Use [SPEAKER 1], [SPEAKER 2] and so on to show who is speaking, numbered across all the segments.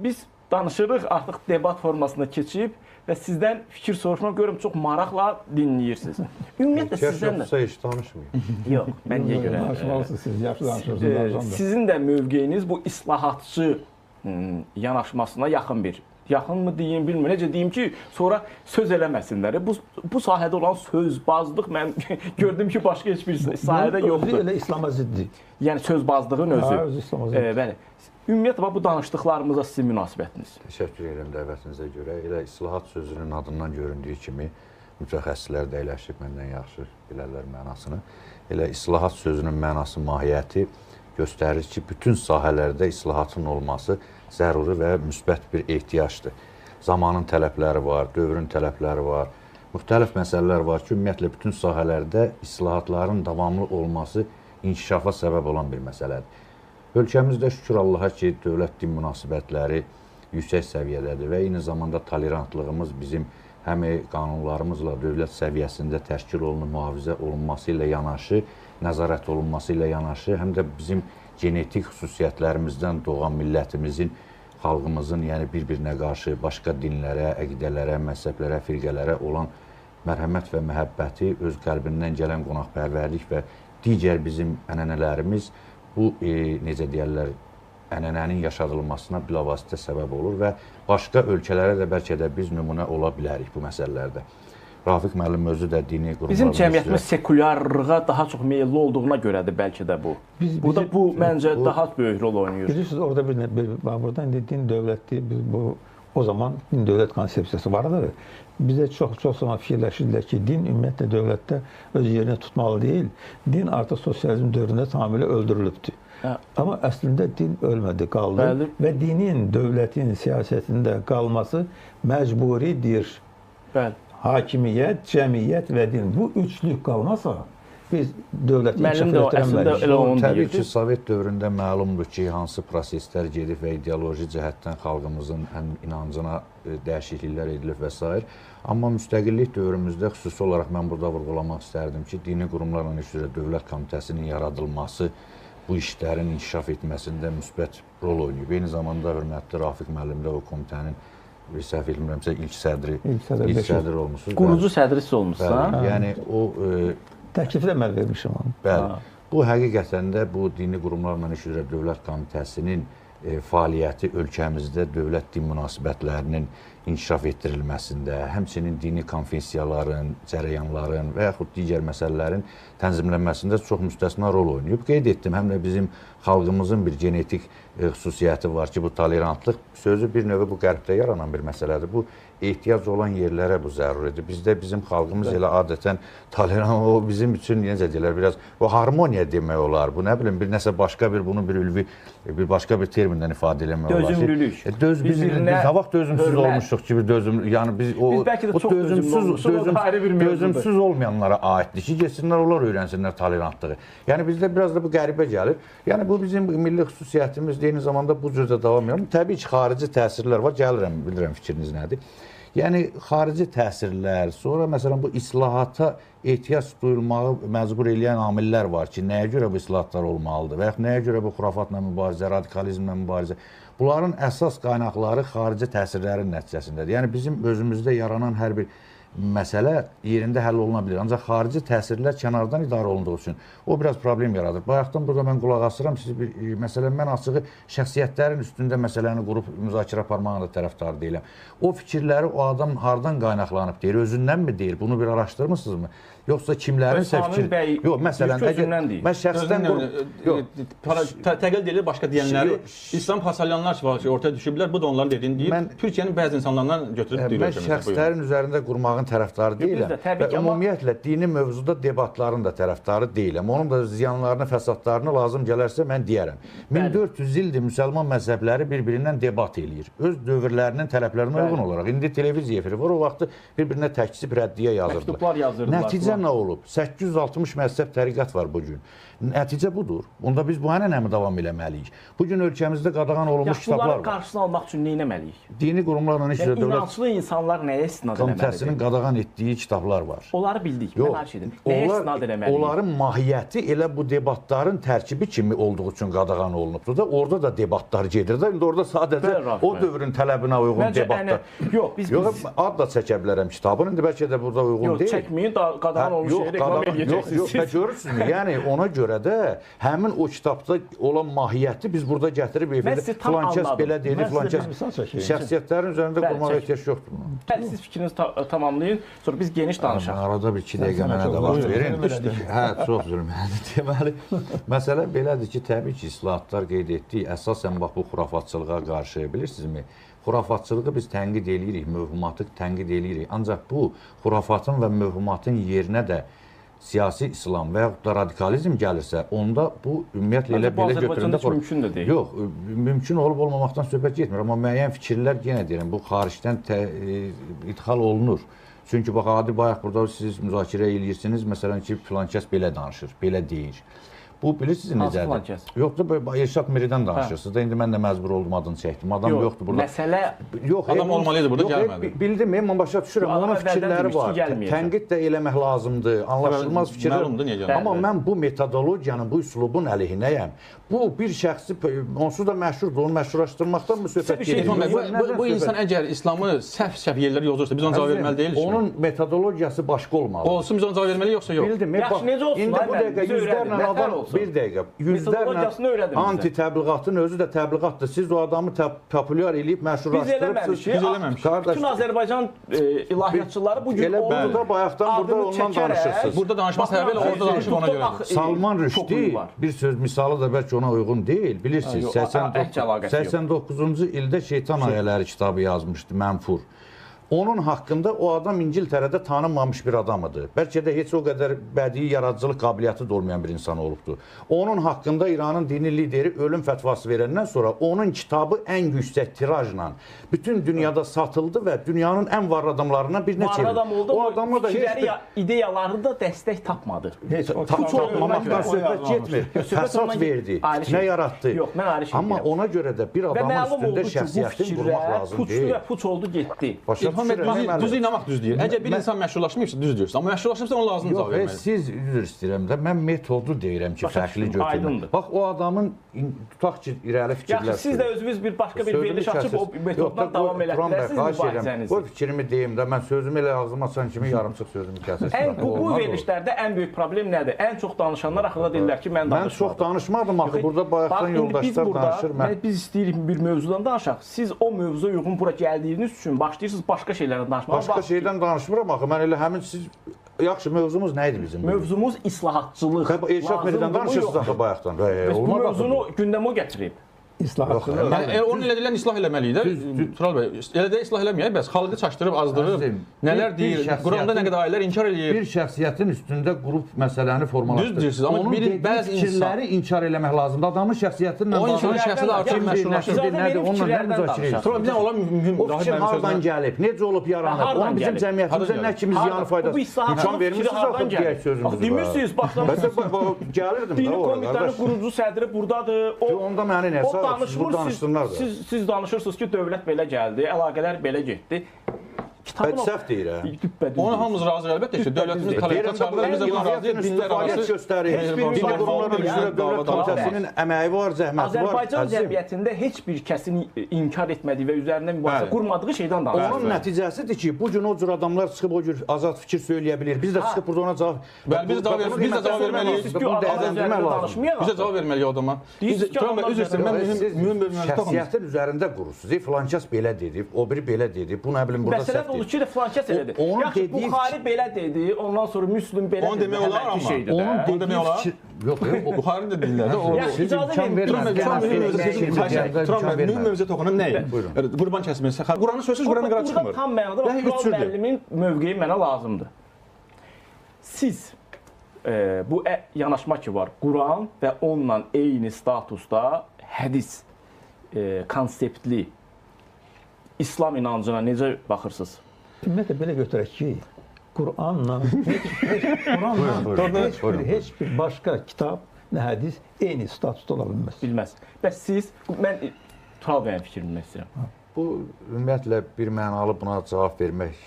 [SPEAKER 1] Biz danışırıq, artıq debat formasına keçib və sizdən fikir soruşmaq görüm çox maraqla dinləyirsiniz. Ümumiyyətlə sizdən də
[SPEAKER 2] yoxsa heç danışmayın.
[SPEAKER 1] Yox, mən niyə görə?
[SPEAKER 3] Danışmalısınız siz, yaxşı danışırsınız.
[SPEAKER 1] Sizin də mövqeyiniz bu islahatçı yanaşmasına yaxın bir. Yaxınmı deyim, bilmirəm. Necə deyim ki, sonra söz eləməsinlər. Bu sahədə olan sözbazlıq mən gördüm ki, başqa heç bir sahədə yoxdur.
[SPEAKER 3] Özü elə İslama ziddir.
[SPEAKER 1] Yəni sözbazlığın özü.
[SPEAKER 3] Hə, özü İslama ziddir.
[SPEAKER 1] Bəli. Ümumiyyətlə bu danışdıqlarımıza sizin münasibətiniz.
[SPEAKER 2] Təşəkkür edirəm dəvətinizə görə. Elə islahat sözünün adından göründüyü kimi mütəxəssislər də əyləşib məndən yaxşı bilərlər mənasını. Elə islahat sözünün mənası, mahiyyəti göstərir ki, bütün sahələrdə islahatın olması zəruri və müsbət bir ehtiyacdır. Zamanın tələbləri var, dövrün tələbləri var, müxtəlif məsələlər var ki, ümumiyyətlə bütün sahələrdə islahatların davamlı olması inkişafa səbəb olan bir məsələdir. Ölkəmizdə şükür Allaha ki, dövlət din münasibətləri yüksək səviyyədədir və eyni zamanda tolerantlığımız bizim həm qanunlarımızla dövlət səviyyəsində təşkil olunub, mühafizə olunması ilə yanaşı, nəzarət olunması ilə yanaşı, həm də bizim genetik xüsusiyyətlərimizdən doğan millətimizin, xalqımızın, yəni bir-birinə qarşı başqa dinlərə, əqidələrə, məzhəblərə, firqələrə olan mərhəmət və məhəbbəti, öz qəlbindən gələn qonaqpərvərlik və digər bizim ənənələrimiz bu, necə deyərlər, ənənənin yaşadılmasına bilavasitə səbəb olur və başqa ölkələrə də bəlkə də biz nümunə ola bilərik bu məsələlərdə. Rafiq müəllim özü də dini qurumlar...
[SPEAKER 1] Bizim cəmiyyətimiz sekulyarlığa daha çox meyilli olduğuna görədir bəlkə də bu. Burada bu məncə daha böyük rol oynayır.
[SPEAKER 3] Bilirsiniz, orada bir burada indi din dövlətdir, biz bu o zaman din dövlət konsepsiyası vardı. Bizə çox zaman fikirləşirdilər ki, din ümumiyyətlə dövlətdə öz yerini tutmalı deyil. Din artıq sosializm dövründə tamamilə öldürülübdür. Hə. Amma əslində din ölmədi, qaldı. Bəli. Və dinin, dövlətin siyasətində qalması məcburidir.
[SPEAKER 1] Bəli.
[SPEAKER 3] Hakimiyyət, cəmiyyət və din. Bu üçlük qalmasa biz dövləti inkişaf etdirə bilmərik.
[SPEAKER 2] Təbii ki, Sovet dövründə məlumdur ki, hansı proseslər gedib və ideoloji cəhətdən xalqımızın həm inancına dəyişikliklər edilib və s. Amma müstəqillik dövrümüzdə xüsusi olaraq mən burada vurğulamaq istərdim ki, dini qurumlarla iş üzrə Dövlət Komitəsinin yaradılması bu işlərin inkişaf etməsində müsbət rol oynayıb. Eyni zamanda hörmətli Rafiq müəllim də o komitənin səhv etmirəmsə ilk sədri olmuşsunuz.
[SPEAKER 1] Qurucu sədri siz olmuşsunuz.
[SPEAKER 2] Yəni o
[SPEAKER 3] təklifi də mən vermişim onu.
[SPEAKER 2] Bəli. Bu həqiqətən də bu dini qurumlarla iş üzrə Dövlət Komitəsinin fəaliyyəti ölkəmizdə dövlət din münasibətlərinin inkişaf etdirilməsində, həmçinin dini konfessiyaların, cərəyanların və yaxud digər məsələlərin tənzimlənməsində çox müstəsna rol oynayıb. Qeyd etdim, həm də bizim xalqımızın bir genetik xüsusiyyəti var ki, bu tolerantlıq sözü bir növə bu qərbdə yaranan bir məsələdir. Bu ehtiyac olan yerlərə bu zəruridir. Bizdə bizim xalqımız elə adətən tolerant, o bizim üçün necə deyirlər, biraz o harmoniya demək olar. Bu nə bilim bir nəsə başqa bir bunu bir ülvi bir başqa bir termindən ifadə eləmək olar.
[SPEAKER 1] Dözümlülük.
[SPEAKER 2] Biz nə vaxt dözümsüz olmuşuq ki, bir dözüm, yəni biz o, o dözümsüz olmayanlara aiddir ki, getsinlər onlar öyrənsinlər tolerantlığı. Yəni bizdə biraz da bu qəribə gəlir. Yəni bu bizim milli xüsusiyyətimizdir. Eyni zamanda bu cür də davam edir. Təbii ki, xarici təsirlər var. Gəlirəm, bilirəm fikriniz nədir. Yəni xarici təsirlər, sonra məsələn bu islahata ehtiyac duyulmağı məcbur eləyən amillər var ki, nəyə görə bu islahatlar olmalıdır və yaxud nəyə görə bu xurafatla mübarizə, radikalizmlə mübarizə. Bunların əsas qaynaqları xarici təsirlərin nəticəsindədir. Yəni bizim özümüzdə yaranan hər bir məsələ yerində həll oluna bilər. Ancaq xarici təsirlər kənardan idarə olunduğu üçün o biraz problem yaradır. Bayaqdan burada mən qulaq asıram, siz bir məsələn mən açığı şəxsiyyətlərin üstündə məsələni qurub müzakirə aparmağın da tərəfdarı deyiləm. O fikirləri o adam hardan qaynaqlanıb deyir, özündənmi deyir? Bunu bir araşdırmısınızmı? Yoxsa kimlərinsə fikir... Yox, məsələn, mən şəxsdən
[SPEAKER 4] təqlid edir başqa deyənləri, İslam pasalyanlar var ki, ortaya düşüblər, bu da onların dediyini deyir. Türkiyənin bəzi insanlarından götürüb deyir.
[SPEAKER 2] Mən şəxslərin üzərində qurmağın tərəfdarı deyiləm və ümumiyyətlə dini mövzuda debatların da tərəfdarı deyiləm. Onun da ziyanlarını, fəsadlarını lazım gələrsə mən deyərəm. 1400 ildir müsəlman məzhəbləri bir-birindən debat eləyir. Öz dövrlərinin tələblərinə uyğun olaraq. İndi televiziya efiri var, o vaxtı bir-birinə təkzib, rəddiyə yazırdılar. Nəticə nə olub? 860 məzhəb təriqət var bugün. Nəticə budur. Onda biz bu ənənəmi davam eləməliyik. Bugün ölkəmizdə qadağan olunmuş kitablar var.
[SPEAKER 1] Bunların qarşısını almaq üçün nə etməliyik?
[SPEAKER 2] Dini qurumlarla iş üzrə dövlət
[SPEAKER 1] İnanclı insanlar nəyə istinad eləməlidir?
[SPEAKER 2] Komitəsinin qadağan etdiyi kitablar var.
[SPEAKER 1] Onları bildik. Yox, mən hər şeydim. Nəyə istinad eləməliyik?
[SPEAKER 2] Onların mahiyyəti elə bu debatların tərkibi kimi olduğu üçün qadağan olunubdur da. Orada da debatlar gedir də. İndi orada sadəcə o dövrün tələbinə uyğun debatlar.
[SPEAKER 1] Yox, biz
[SPEAKER 2] yox, ad da çəkə bilərəm kitabın. İndi bəlkə də burada uyğun deyil.
[SPEAKER 1] Yox, çəkməyin, qadağan olmuş şeyi reklam eləyəcəksiniz.
[SPEAKER 2] Yox, yox, görürsünüz. Yəni ona görə də həmin o kitabda olan mahiyyəti biz burada gətirib efirdə filan kəs belə deyir, filan kəs şəxsiyyətlərin üzərində qurmağa ehtiyac yoxdur bunun.
[SPEAKER 1] Bəli, siz fikrinizi tamamlayın, sonra biz geniş danışaq.
[SPEAKER 2] Arada bir 2 dəqiqə mənə də vaxt verin. Hə, çox zülm elədi. Deməli, məsələ belədir ki, təbii ki, islahatlar qeyd etdik. Əsasən bax bu xurafatçılığa qarşı, bilirsinizmi? Xurafatçılığı biz tənqid eləyirik, mövhumatı tənqid eləyirik. Ancaq bu xurafatın və mövhumatın yerinə də siyasi İslam və yaxud da radikalizm gəlirsə, onda bu ümumiyyətlə elə belə götürəndə
[SPEAKER 1] mümkün də deyil.
[SPEAKER 2] Yox, mümkün olub olmamaqdan söhbət getmir, amma müəyyən fikirlər yenə deyirəm, bu xaricdən idxal olunur. Çünki bax, adi bayaq burada siz müzakirə eləyirsiniz, məsələn ki, filan kəs belə danışır, belə deyir. Bu, bilirsiniz necədir? Yoxdur, Elşad Miridən danışırsınız da, indi mən də məcbur oldum, adını çəkdim. Adam yoxdur burada.
[SPEAKER 1] Məsələ...
[SPEAKER 2] Yox,
[SPEAKER 4] adam olmalıydı burada, gəlmədi.
[SPEAKER 2] Bildim, mən başa düşürəm, onun fikirləri var. Tənqid də eləmək lazımdır, anlaşılmaz fikirlər. Amma mən bu metodologiyanın, bu üslubun əleyhinəyəm. Bu, bir şəxsi, onsuz da məşhurdur, onu məşhurlaşdırmaqdan mı söhbət gedir?
[SPEAKER 4] Bu insan əgər İslamı səhv-səhv yerlərə yozursa, biz ona cavab verməli deyilik.
[SPEAKER 2] Onun metodologiyası başqa olmalıdır.
[SPEAKER 4] Olsun, biz ona cavab verməliyik, yoxsa yox?
[SPEAKER 2] Bildim, indi bu dəqiqə yüzlərlə adam bir dəqiqə, yüzlərlə anti-təbliğatın özü də təbliğatdır. Siz o adamı populyar eləyib, məşhurlaşdırıbsınız.
[SPEAKER 1] Biz eləməmişik. Bütün Azərbaycan ilahiyyatçıları bu gün
[SPEAKER 2] onun bayaqdan burada ondan danışırsınız.
[SPEAKER 4] Burada danışma səbəbi elə orada danışıb ona görə.
[SPEAKER 2] Salman Rüşdi, bir söz misalı da bəlkə ona uyğun deyil. Bilirsiniz, 89-cu ildə Şeytan Ayələri kitabı yazmışdı, Mənfur. Onun haqqında o adam İngiltərədə tanınmamış bir adam idi. Bəlkə də heç o qədər bədii yaradıcılıq qabiliyyəti də olmayan bir insan olubdu. Onun haqqında İranın dini lideri ölüm fətvası verəndən sonra onun kitabı ən yüksək tirajla bütün dünyada satıldı və dünyanın ən varlı adamlarından birinə çevrildi.
[SPEAKER 1] Varlı adam oldu, o adamla da heç bir ideyaları da dəstək tapmadı.
[SPEAKER 2] Tapmamaqdan söhbət getmir. Fəsad verdi, fitnə yaratdı.
[SPEAKER 1] Yox, mən ayrı şey
[SPEAKER 2] deyirəm. Amma ona görə də bir adamın üstündə şəxsiyyətini qurmaq lazım deyil.
[SPEAKER 1] Puçlu və puç oldu, getdi.
[SPEAKER 4] Düzü inanmaq düz deyir. Əgər bir insan məşhurlaşmayıbsa düz deyirsin. Amma məşhurlaşıbsa ona lazım cavab verməli.
[SPEAKER 2] Yox, siz üzr istəyirəm də, mən metodu deyirəm ki, fərqli götürmə. Bax, o adamın tutaq ki, irəli fikirlər.
[SPEAKER 1] Yaxşı, siz də özünüz bir başqa bir veriliş açıb o metoddan davam elətdirəsiniz mübahisənizi.
[SPEAKER 2] Qoy fikrimi deyim də, mən sözümü elə ağzıma açan kimi yarımçıq sözümü kəsirsən.
[SPEAKER 1] Bu verilişlərdə ən böyük problem nədir? Ən çox danışanlar axırda deyirlər ki, mən danışmadım.
[SPEAKER 2] Mən çox danışmadım axı, burada bayaqdan yoldaşlar danışır.
[SPEAKER 1] Biz istəyirik bir mövzudan danışaq. Siz o mövzuya uyğun bura gəldiyiniz üçün başlayırsınız başqa şeylərdən danışmağa.
[SPEAKER 2] Başqa şeydən danışmıram axı. Mən elə həmin siz yaxşı mövzumuz nə idi bizim?
[SPEAKER 1] Mövzumuz islahatçılıq.
[SPEAKER 2] Elşad Miridən danışırsınız axı bayaqdan.
[SPEAKER 1] Bu mövzunu gündəmə o gətirib.
[SPEAKER 3] İslahatçılıq.
[SPEAKER 4] Yəni onun elə deyilən islah eləməliyik də. Tural bəy, elə də islah eləməyək, bəs xalqı çaşdırıb, azdırıb, nələr deyir, Quranda nə qədər ayələr inkar eləyir.
[SPEAKER 2] Bir şəxsiyyətin üstündə qrup məsələni formalaşdırır.
[SPEAKER 4] Düz deyirsiniz, amma bir bəzi
[SPEAKER 2] fikirləri inkar eləmək lazımdır. Adamın şəxsiyyətinlə
[SPEAKER 4] o insanın şəxsi də artıq məşhurlaşır.
[SPEAKER 2] Nədir, onunla nə müzakirə edirsən?
[SPEAKER 4] Tural, bir dənə olan mühüm,
[SPEAKER 2] o fikir hardan gəlib, necə olub yaranıb, onun bizim cəmiyyətimizə nə kimi ziyanı faydası? İmkan vermirsiniz axı deyək sözümüzü.
[SPEAKER 1] Demirsiniz, başlamışsınız.
[SPEAKER 2] Gəlirdim də
[SPEAKER 1] Dini komitənin qurucu sədri burdadır.
[SPEAKER 2] Onda məni nə
[SPEAKER 1] danışmır, siz danışırsınız ki, dövlət belə gəldi, əlaqələr belə getdi.
[SPEAKER 2] Səhv deyir, hə?
[SPEAKER 4] Ona hamımız razı əlbəttə ki, dövlətimiz tarixdə çağırır, biz də buna razıyıq, dinlər arası
[SPEAKER 2] göstərir. Dini qurumların üzrə dövlət komitəsinin əməyi var, zəhməti var.
[SPEAKER 1] Azərbaycan cəmiyyətində heç bir kəsin inkar etmədiyi və üzərində mübahisə qurmadığı şeydən danışır.
[SPEAKER 2] Onun nəticəsidir ki, bu gün o cür adamlar çıxıb o cür azad fikir söyləyə bilir. Biz də çıxıb burada ona cavab...
[SPEAKER 4] Bəli, biz də cavab verməliyik. Biz də cavab verməliyik o adama. Üzr istəyirəm, mən mühüm bir mövzu toxunum.
[SPEAKER 2] Şəxsiyyətin üzərində qurursunuz. Filankəs belə dedi, o biri belə dedi, bu nə bilim burada səhv
[SPEAKER 1] dedi. Ki də filankəs elə dedi. Yaxşı, Buxari belə dedi, ondan sonra Müslüm belə dedi.
[SPEAKER 4] Onu demək olar amma. Onu demək olar.
[SPEAKER 2] Yox,
[SPEAKER 4] Buxari də deyirlər.
[SPEAKER 1] Yaxşı, icazə verin.
[SPEAKER 4] Turan bəy, mühüm mövzuya toxunum nə? Qurban kəsmə. Quranı sözsüz Qurana görə çıxmır.
[SPEAKER 1] Burada tam mənada bax, Turan müəllimin mövqeyi mənə lazımdır. Siz bu yanaşma ki var, Quran və onunla eyni statusda hədis konseptli İslam inancına necə baxırsınız?
[SPEAKER 3] Ümumiyyətlə, belə götürək ki, Quranla heç bir başqa kitab, nə hədis eyni statusda ola bilməz.
[SPEAKER 1] Bilməz. Bəs siz, mən Tural bəyin fikrini bilmək istəyirəm.
[SPEAKER 2] Bu, ümumiyyətlə, bir mənalı buna cavab vermək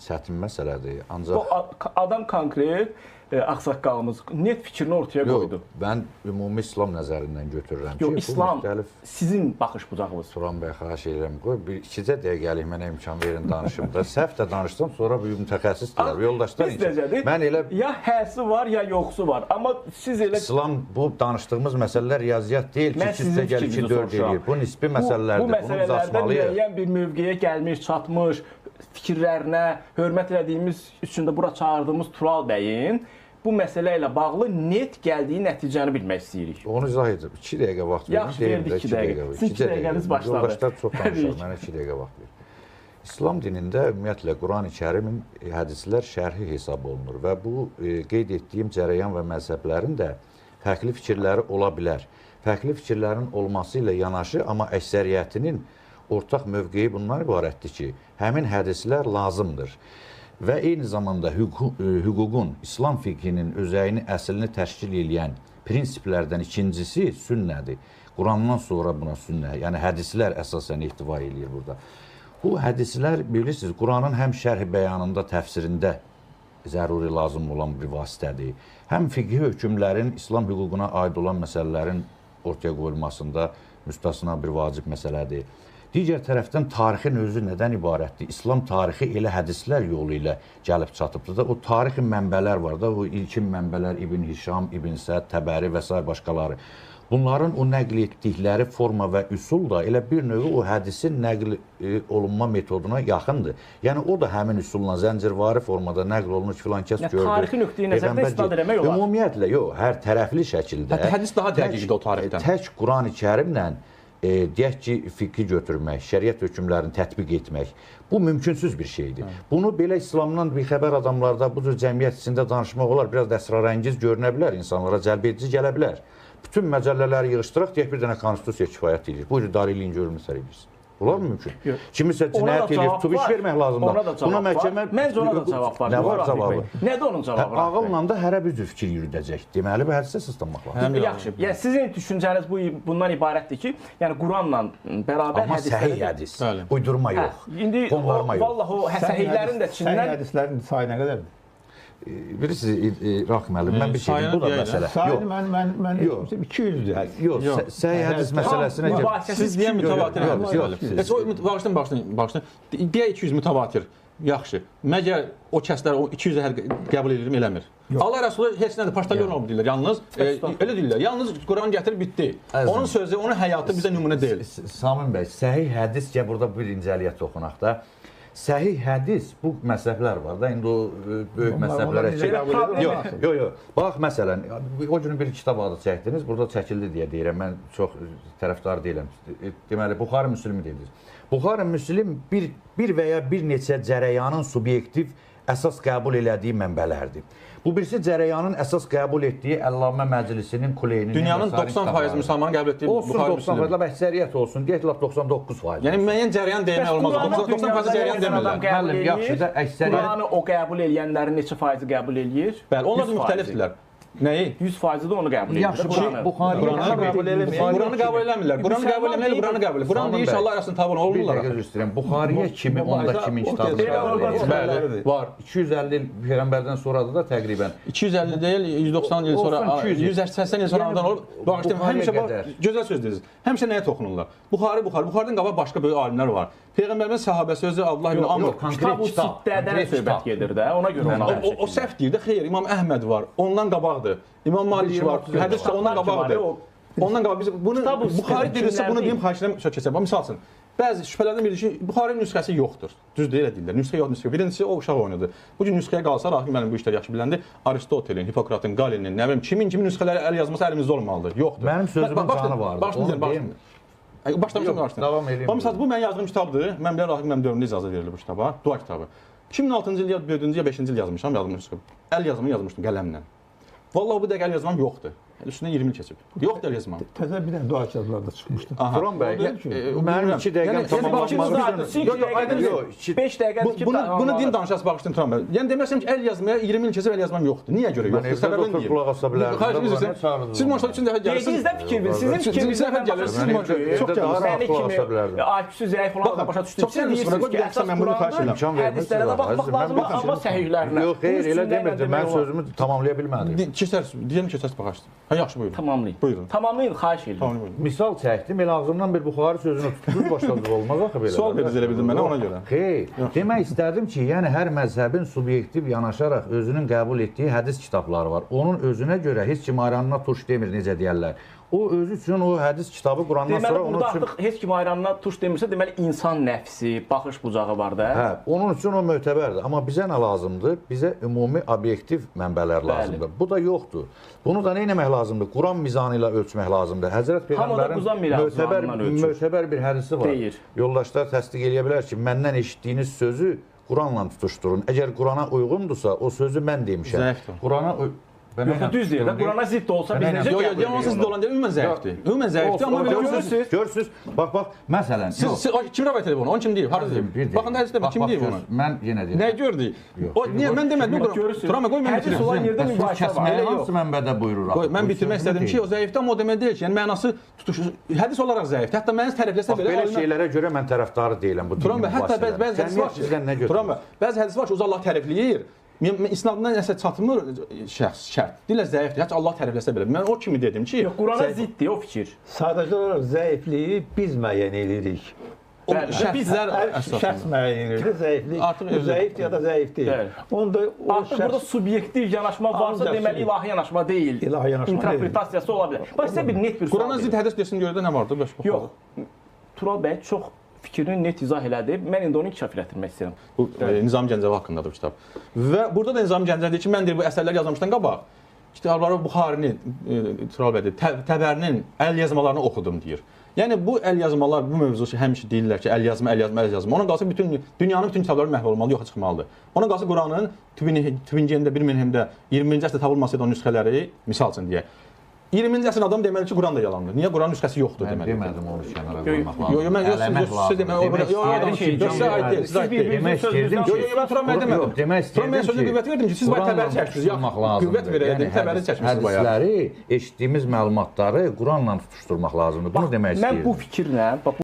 [SPEAKER 2] çətin məsələdir. Ancaq
[SPEAKER 1] bu adam konkret ağsaqqalımız net fikrini ortaya qoydu.
[SPEAKER 2] Yox, mən ümumi İslam nəzərindən götürürəm ki,
[SPEAKER 1] yox, İslam
[SPEAKER 2] bu müxtəlif...
[SPEAKER 1] sizin baxış bucağınız.
[SPEAKER 2] Turan bəy, xahiş edirəm, qoy bir ikicə dəqiqəlik mənə imkan verin danışım da. Səhv də danışsam, sonra bir mütəxəssisdirlər, yoldaşlar.
[SPEAKER 1] Mən elə... Ya həsi var, ya yoxsu var. Amma siz elə...
[SPEAKER 2] İslam, bu danışdığımız məsələlər riyaziyyat deyil ki, 2 gəl 2, 4 eləyir. Bu nisbi məsələlərdir,
[SPEAKER 1] bunu biz açmalıyıq. Bu məsələlərdə müəyyən bir mövqeyə gəlmiş, çatmış fikirlərinə hörmət elədiyimiz üçün də bura çağırdığımız Tural bəyin bu məsələ ilə bağlı net gəldiyi nəticəni bilmək istəyirik.
[SPEAKER 2] Onu izah edirəm. 2 dəqiqə vaxt verin.
[SPEAKER 1] Yaxşı, verdik 2 dəqiqə. Sizin 2 dəqiqəniz başladı.
[SPEAKER 2] Yoldaşlar çox danışar, mənə 2 dəqiqə vaxt verin. İslam dinində ümumiyyətlə Quran-ı Kərimin hədislər şərhi hesab olunur və bu qeyd etdiyim cərəyan və məzhəblərin də fərqli fikirləri ola bilər. Fərqli fikirlərin olması ilə yanaşı, amma əksəriyyətinin ortaq mövqeyi bundan ibarətdir ki, həmin hədislər lazımdır. Və eyni zamanda hüququn, İslam fiqhinin özəyini, əslini təşkil eləyən prinsiplərdən ikincisi sünnədir. Qurandan sonra buna sünnə, yəni hədislər əsasən ehtiva eləyir burada. Bu hədislər, bilirsiniz, Quranın həm şərh bəyanında, təfsirində zəruri lazım olan bir vasitədir. Həm fiqhi hökmlərin, İslam hüququna aid olan məsələlərin ortaya qoyulmasında müstəsna bir vacib məsələdir. Digər tərəfdən tarixin özü nədən ibarətdir? İslam tarixi elə hədislər yolu ilə gəlib çatıbdır da. O tarixin mənbələr var da, o ilkin mənbələr İbn Hişam, İbn Səd, Təbəri və sair başqaları. Bunların o nəql etdikləri forma və üsul da elə bir növ o hədisin nəql olunma metoduna yaxındır. Yəni o da həmin üsulla zəncirvari formada nəql olunur ki, filan kəs gördü.
[SPEAKER 1] Tarixi nöqteyi nəzərdə istinad eləmək olar.
[SPEAKER 2] Ümumiyyətlə, yox, hər tərəfli şəkildə.
[SPEAKER 4] Hətta hədis daha dəqiqdir o tarixdən.
[SPEAKER 2] Tək Quran-ı Kərimlə deyək ki, fiqhi götürmək, şəriət hökmlərini tətbiq etmək, bu mümkünsüz bir şeydir. Bunu belə İslamdan bixəbər adamlarda, bu cür cəmiyyət içində danışmaq olar, biraz da əsrarəngiz görünə bilər, insanlara cəlb edici gələ bilər. Bütün məcəllələri yığışdıraq, deyək bir dənə konstitusiya kifayət edir. Buyurun, idarə eləyin, görün, məsəl edirsin. Olar mı mümkün? Kimisə cinayət edir, tutub iş vermək lazımdır. Buna məhkəmə...
[SPEAKER 1] Məncə ona da cavab var.
[SPEAKER 2] Nə var cavabı?
[SPEAKER 1] Nədir onun cavabı?
[SPEAKER 2] Ağılla da hərə bir cür fikir yürüdəcək. Deməli, bu hədisə əsaslanmaq lazımdır.
[SPEAKER 1] Yaxşı. Yəni, sizin düşüncəniz bundan ibarətdir ki, yəni Quranla bərabər
[SPEAKER 2] hədisləri... Amma səhih hədis, uydurma yox, qonlarma yox.
[SPEAKER 1] Vallahi o səhihlərin də içindən...
[SPEAKER 3] Səhih hədislərin sayı nə qədərdir?
[SPEAKER 2] Bilirsiniz, Rauf müəllim, mən bir şey deyim, bu da məsələ.
[SPEAKER 3] Sayını mən 200-dür hədis.
[SPEAKER 2] Yox, səhih hədis məsələsinə...
[SPEAKER 4] Siz deyən mütəvatir hədis. Heç o, bağışlayın, deyək 200 mütəvatir, yaxşı. Məgər o kəslər o 200 hədis qəbul edirmi, eləmir. Allah Rəsulü heç nədir, paştalyon olub deyirlər, yalnız, elə deyirlər, yalnız Quran gətir, bitdi. Onun sözü, onun həyatı bizə nümunə deyil.
[SPEAKER 2] Samin bəy, səhih hədis, gəl burada bir incəliyə toxunaq da. Səhih hədis, bu məzhəblər var da, indi o böyük məzhəblərə çək. Yox, yox, yox. Bax, məsələn, o gün bir kitab adı çəkdiniz, burada çəkildi deyə deyirəm, mən çox tərəfdar deyiləm. Deməli, Buxarı Müslimi dediniz. Buxarı Müslim bir və ya bir neçə cərəyanın subyektiv əsas qəbul elədiyi mənbələrdir. Bu birisi cərəyanın əsas qəbul etdiyi Əllamə Məclisinin, Kuleyninin...
[SPEAKER 4] Dünyanın 90% müsəlmanın qəbul etdiyi Buxarı Müslim.
[SPEAKER 2] Olsun 90%, əksəriyyət olsun, deyək lap 99%.
[SPEAKER 4] Yəni müəyyən cərəyan demək olmaz, 90% cərəyan demirlər.
[SPEAKER 2] Müəllim, yaxşı da əksəriyyət...
[SPEAKER 1] Quranı o qəbul eləyənlərin neçə faizi qəbul eləyir?
[SPEAKER 4] Bəli, onlar da müxtəlifdirlər. Nəyi?
[SPEAKER 1] 100% də onu qəbul edir.
[SPEAKER 2] Yaxşı, Buxarı
[SPEAKER 4] qəbul eləmirlər. Quranı qəbul eləmirlər. Quranı qəbul eləmirlər, Quranı qəbul eləyir. Quran deyir ki, Allah arasında tabi olmurlar.
[SPEAKER 2] Bir dəqiqə üzr istəyirəm. Buxariyə kimi onda kimin kitabını qəbul edir?
[SPEAKER 4] Bəli, var.
[SPEAKER 2] 250 il Peyğəmbərdən sonradır da təqribən.
[SPEAKER 4] 250 deyil, 190 il sonra, 180 il sonradan olub. Bağışlayın, həmişə gözəl söz dediniz. Həmişə nəyə toxunurlar? Buxari, Buxari. Buxaridən qabaq başqa böyük alimlər var. Peyğəmbərimizin səhabəsi özü Abdullah ibn Amr.
[SPEAKER 1] Kitab-ı Sittədən söhbət gedir də, ona görə ona.
[SPEAKER 4] O səhv deyir də, xeyr, İmam Əhməd var, ondan qabaqdır. İmam Malik var, hədis də ondan qabaqdır. Ondan qabaq biz bunu Buxari deyirsə bunu deyim, xahiş edirəm söz keçək. Misal üçün, bəzi şübhələrdən biri ki, Buxarinin nüsxəsi yoxdur. Düz deyil, elə deyirlər. Nüsxə yox, nüsxə. Birincisi o uşaq oyunudur. Bu gün nüsxəyə qalsa Rafiq müəllim bu işləri yaxşı biləndir. Aristotelin, Hipokratın, Qalin'in, nə bilim kimin nüsxələri əl yazması əlimizdə olmalıdır. Yoxdur.
[SPEAKER 2] Mənim sözümün canı vardı.
[SPEAKER 4] Başlayın. Başlamışam, başlayın. Misal, bu mənim yazdığım kitabdır. Mən bilən Rafiq müəllim dövründə icazə verilir bu kitaba. Dua kitabı. 2006-cı il ya 4-cü ya 5-ci il yazmışam, yazmışdım. Əl yazımı yazmışdım qələmlə. Vallahi bu dəqiqə əl yazmam yoxdur. Üstündən 20 il keçib. Yoxdur əl yazmam.
[SPEAKER 3] Təzə bir dənə dua kitabları da çıxmışdı.
[SPEAKER 2] Turan bəy, mənim 2 dəqiqəm tamamlanmadı.
[SPEAKER 1] Yox, 5 dəqiqədir ki,
[SPEAKER 4] bunu din danışası bağışlayın Turan bəy. Yəni demək istəyirəm ki, əl yazmaya 20 il keçib əl yazmam yoxdur. Niyə görə yoxdur?
[SPEAKER 2] Səbəbini deyim. Qulaq asa bilərdim.
[SPEAKER 4] Siz maşallah 3 dəfə gəlirsiniz.
[SPEAKER 1] Dediyinizdə fikir verin. Sizin fikrinizə
[SPEAKER 4] gəlirsiniz. Çox
[SPEAKER 1] məni kimi IQ-su zəif olan adam başa düşdü.
[SPEAKER 4] Çox səmimi ki, əsas mən bunu xahiş edirəm.
[SPEAKER 1] Hədislərə də baxmaq lazımdır, amma səhihlərinə.
[SPEAKER 2] Yox, xeyr, elə demirdim. Mən sözümü tamamlaya bilmədim.
[SPEAKER 4] Keçərsiniz, deyirəm keçərsiniz baxarsınız. Hə, yaxşı, buyurun.
[SPEAKER 1] Tamamlayın.
[SPEAKER 4] Buyurun.
[SPEAKER 1] Tamamlayın, xahiş edirəm.
[SPEAKER 2] Misal çəkdim, elə ağzımdan bir Buxari sözünü tutdunuz, başladınız, olmaz axı belə.
[SPEAKER 4] Sual verdiniz elə bildim mənə ona görə.
[SPEAKER 2] Xeyr, demək istədim ki, yəni hər məzhəbin subyektiv yanaşaraq özünün qəbul etdiyi hədis kitabları var. Onun özünə görə heç kim ayranına turş demir, necə deyərlər. O özü üçün o hədis kitabı Qurandan sonra
[SPEAKER 1] onun üçün artıq heç kim ayranına turş demirsə, deməli insan nəfsi, baxış bucağı var da.
[SPEAKER 2] Hə, onun üçün o mötəbərdir. Amma bizə nə lazımdır? Bizə ümumi obyektiv mənbələr lazımdır. Bu da yoxdur. Bunu da nə etmək lazımdır? Quran mizanı ilə ölçmək lazımdır. Həzrət Peyğəmbərin mötəbər bir hədisi var.
[SPEAKER 1] Deyir.
[SPEAKER 2] Yoldaşlar təsdiq eləyə bilər ki, məndən eşitdiyiniz sözü Quranla tutuşdurun. Əgər Qurana uyğundursa, o sözü mən demişəm. Qurana
[SPEAKER 1] Yox, düz deyir də. Qurana zidd olsa biz necə
[SPEAKER 4] qəbul edirik? Yox, yox, zidd olan deyil, ümumən zəifdir. Ümumən zəifdir, amma
[SPEAKER 2] görürsüz, görürsüz. Bax, bax, məsələn,
[SPEAKER 4] siz kim rəvayət edib onu? Onu kim deyib? Harda deyib? Baxın hədisdə kim deyib onu?
[SPEAKER 2] Mən yenə deyirəm.
[SPEAKER 4] Nə gördü? O niyə mən demədim? Turan bəy, qoy mən
[SPEAKER 1] bitirим. Hədis olan yerdə mübahisə var.
[SPEAKER 2] Elə yox. Hansı mənbədə buyurur?
[SPEAKER 4] Qoy, mən bitirmək istədim ki, o zəifdir, amma o demək deyil ki, yəni mənası tutuş hədis olaraq zəifdir. Hətta məni tərəfləsə
[SPEAKER 2] belə belə şeylərə görə mən tərəfdarı deyiləm bu.
[SPEAKER 4] Turan bəy, hətta bəzi hədis var ki, Turan bəy, bəzi hədis var ki, Allah tərəfləyir. İsnadından nəsə çatmır şəxs, şərt. Deyirlər zəifdir. Hətta Allah tərəfləsə belə. Mən o kimi dedim ki,
[SPEAKER 1] yox, Qurana ziddir o fikir.
[SPEAKER 3] Sadəcə olaraq zəifliyi biz müəyyən edirik.
[SPEAKER 4] O şəxslər
[SPEAKER 3] şəxs müəyyən edir zəiflik.
[SPEAKER 4] Artıq
[SPEAKER 3] zəifdir ya da zəif deyil. Onda
[SPEAKER 1] o artıq burada subyektiv yanaşma varsa, deməli ilahi yanaşma deyil.
[SPEAKER 3] İlahi yanaşma
[SPEAKER 1] interpretasiyası ola bilər. Bax sizə bir net bir sual.
[SPEAKER 4] Qurana zidd hədis desin görə də nə vardı?
[SPEAKER 1] Yox. Tural bəy çox fikrini net izah elədi. Mən indi onu inkişaf elətdirmək istəyirəm.
[SPEAKER 4] Bu Nizami Gəncəvi haqqındadır bu kitab. Və burada da Nizami Gəncəvi deyir ki, mən deyir bu əsərləri yazmamışdan qabaq kitabları Buxarinin, Tural bəy deyir, Təbərinin əl yazmalarını oxudum deyir. Yəni bu əl yazmalar, bu mövzusu həmişə deyirlər ki, əl yazma, əl yazma, əl yazma. Ona qalsa bütün dünyanın bütün kitabları məhv olmalı, yoxa çıxmalıdır. Ona qalsa Quranın Tübingenddə, Birminghamdə 20-ci əsrdə tapılmasaydı o nüsxələri, misal üçün deyək. 20-ci əsrin adam deməli ki, Quran da yalandır. Niyə Quran nüsxəsi yoxdur
[SPEAKER 2] deməli? Mən demədim onu kənara qoymaq lazımdır.
[SPEAKER 4] Yox, yox, mən yox, siz deməli, yox, sizə aid deyil, sizə aid deyil.
[SPEAKER 2] Demək istəyirdim ki,
[SPEAKER 4] yox, mən Turan bəy demədim.
[SPEAKER 2] Demək istəyirdim
[SPEAKER 4] ki, Turan bəy sözünə qüvvət verdim ki, siz bayaq təbəri çəkdiniz. Qüvvət verəydim, təbəri çəkmisiniz bayaq.
[SPEAKER 2] Hədisləri, eşitdiyimiz məlumatları Quranla tutuşdurmaq lazımdır. Bunu demək istəyirdim.
[SPEAKER 1] Mən bu fikirlə,